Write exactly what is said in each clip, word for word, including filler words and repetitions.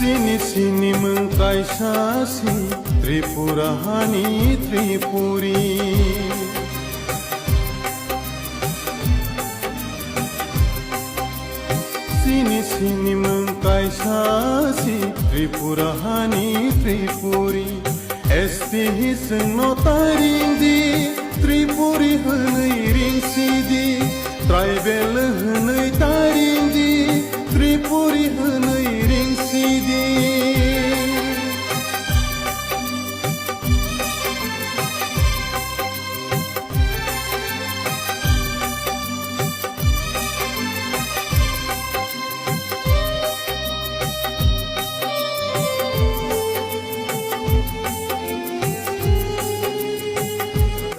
Chini sinimung kaisa si Tripura hani Tripuri. Chini sinimung kaisa si Tripura hani Tripuri. S T hi chwngno taring di, Tripuri hwnwi ring si di, tribal hwnwi taring di, Tripuri hwnwi ring si di.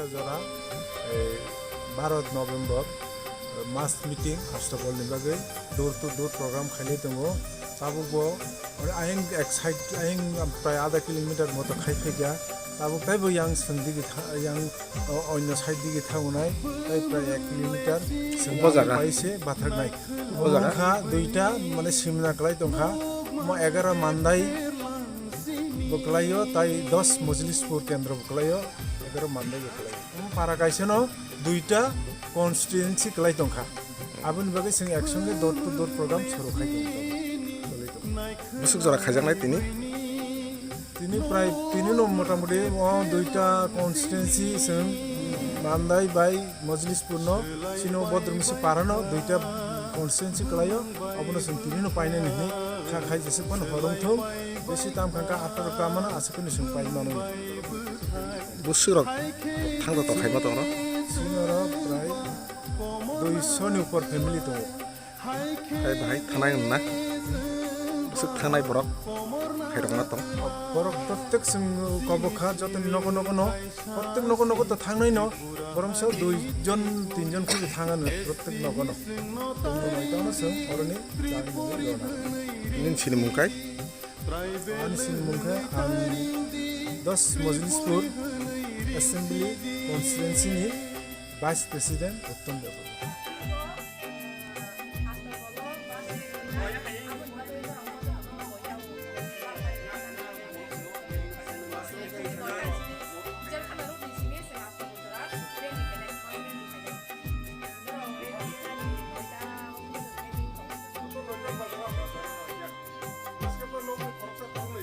Jora, eh, baro November, eh, mass meeting Astakolni bagwi door to door program khailai tongo. Tabukbo ayang ek side, ayang prai adha kilometer moto khai phaikha. Tabuk taibo yang swng digi tha-, yang o-, onyo side digi thangnai, tai prai ek kilometer swng Bo jaga? Paise bathaknai. Bo jaga? Wngkha duita, mane, seminar kwlai tongkha. Mo egaro Mandai bo kwlaio, tai dos Mojlispur kendro bo kwlaio, egaro Mandai bo kwlaio. Para kaisano duita constituency kwlai tongkha. Aboni bagwi chwng ek songe door to door program suru khai tongkha. Bwswk jora khaijaknai tini? Tini prai, tini no motamoti o duita constituency chwng Mandai bai Mojlispur no, chini o Bodrumisi para no duita constituency kwlaio, obono chwng tini no painani hinwi kha khai jesa phano horong thung, bisi tam khangkha atharo klamano aswk hwnwi chwng pai mano. Bwswk rok thang to tong khaima tong rok? Chini oro prai duiso ni upor family tongo. Hai bahai thanai wngna. Bwswk thangnai borok khairokna tong. Borok prottek chwng kobok kha, jotoni nogo nogo no, prottek nogo nogo to thangnai no, boromsa dui jon, tin jon khuju thangano prottek nogo no. Tongno mai tongno chwng oroni chari nini rona. Nini sini mung kai? Ani sini mung khe ang dos Mojlispur Assembly Constituency ni Vice President Uttom Debbarma.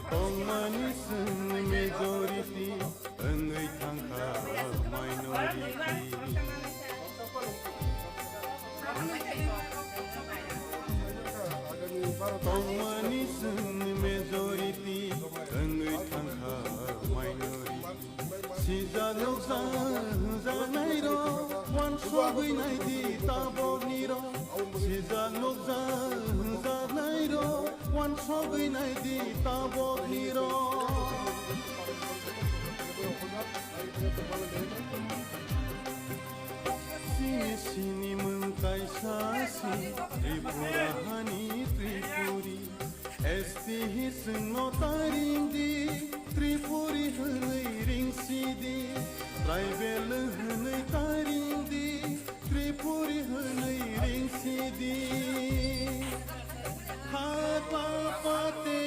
Tongmani chwng majority wngwi thangkha minority. Tongmani chwng majority wngwi thangkha minority. Sijak nukjak hwnjaknairok, uansugwi naidi taboknirok. Sijak nukjak hwnjaknairok, uansugwi naidi taboknirok. Chini sinimung kaisa si Tripura hani Tripuri. S T hi chwngno taring di, Tripuri hwnwi ring si di. Tribal hwnwi taring di, Tripuri hwnwi ring si di. Hakla pate